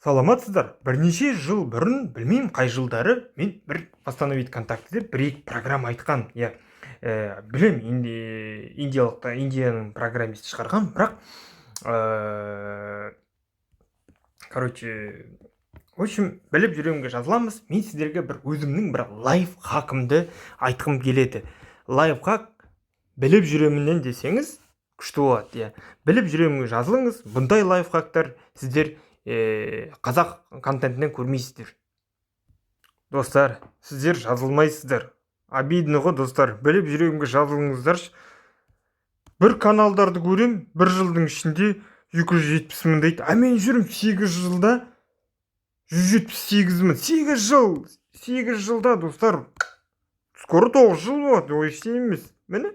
Саламатсыздар. Бірнеше жыл бұрын, білмеймін қай жылдары, мен бір «Восстановить контакты» деп бір екі программа айтқан, иә. Білем, индиялықта, Индияның программисті шығарған, бірақ короче, в общем, «Біліп жүремінге» жазыламыз. Мен сіздерге бір өзімнің бір лайфхакымды айтқым келеді. Лайфхак «Біліп жүреміннен» десеңіз, күшті болады, иә. «Біліп жүремінге» жазылыңыз. Бұндай лайфхактар сіздер қазақ контентінен көрмейсіздер. Достар, сіздер жазылмайсыздар, обидно ғой. Достар, «Біліп жүремінге» жазылыңыздаршы. Бір каналдарды көрем, бір жылдың ішінде 270 000 дейді, а мен жүрмін 8 жылда 178 000. 8 жыл, 8 жылда, достар, скоро 9 жыл болады. Ол ештеңе емес. Міне,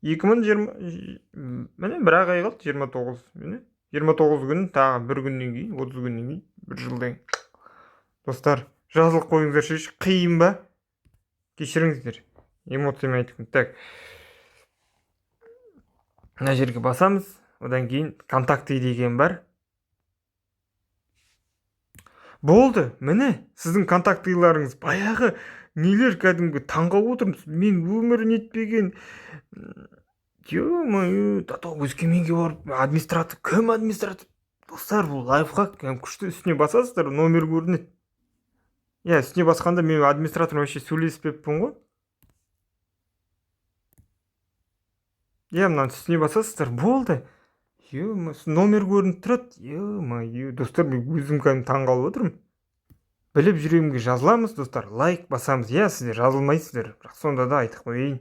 2020, міне, бір ақ ай қалды, 29, міне, 29 күн, тағы бір күннен кейін, 30 күннен кейін бір жылдан. Достар, жазылып қойыңыздаршы. Қиын ба? Кешіріңіздер, эмоциямен айттым. Так, мына жерге басамыз, одан кейін «Контакты» деген бар. Болды, міне, сіздің контактыларыңыз, баяғы нелер. Кәдімгі таңқалып отырмын мен, өмірі нетпеген. Ё-моё, до того Өскеменге барып, администратор кім, администратор. Достар, бұл лайфхак кәдімгі күшті. Үстіне басасыздар, номер көрінеді, иә. Үстіне басқанда мен администратормен вообще сөйлеспеппін ғой, иә. Мынаның үстіне басасыздар, болды, е, номер көрініп тұрады. Ё-моё, достар, мен өзім кәдімгі таңқалып отырмын. «Біліп жүремінге» жазыламыз, достар, лайк басамыз, иә. Сіздер жазылмайсыздар, бірақ сонда да айтып қояйын.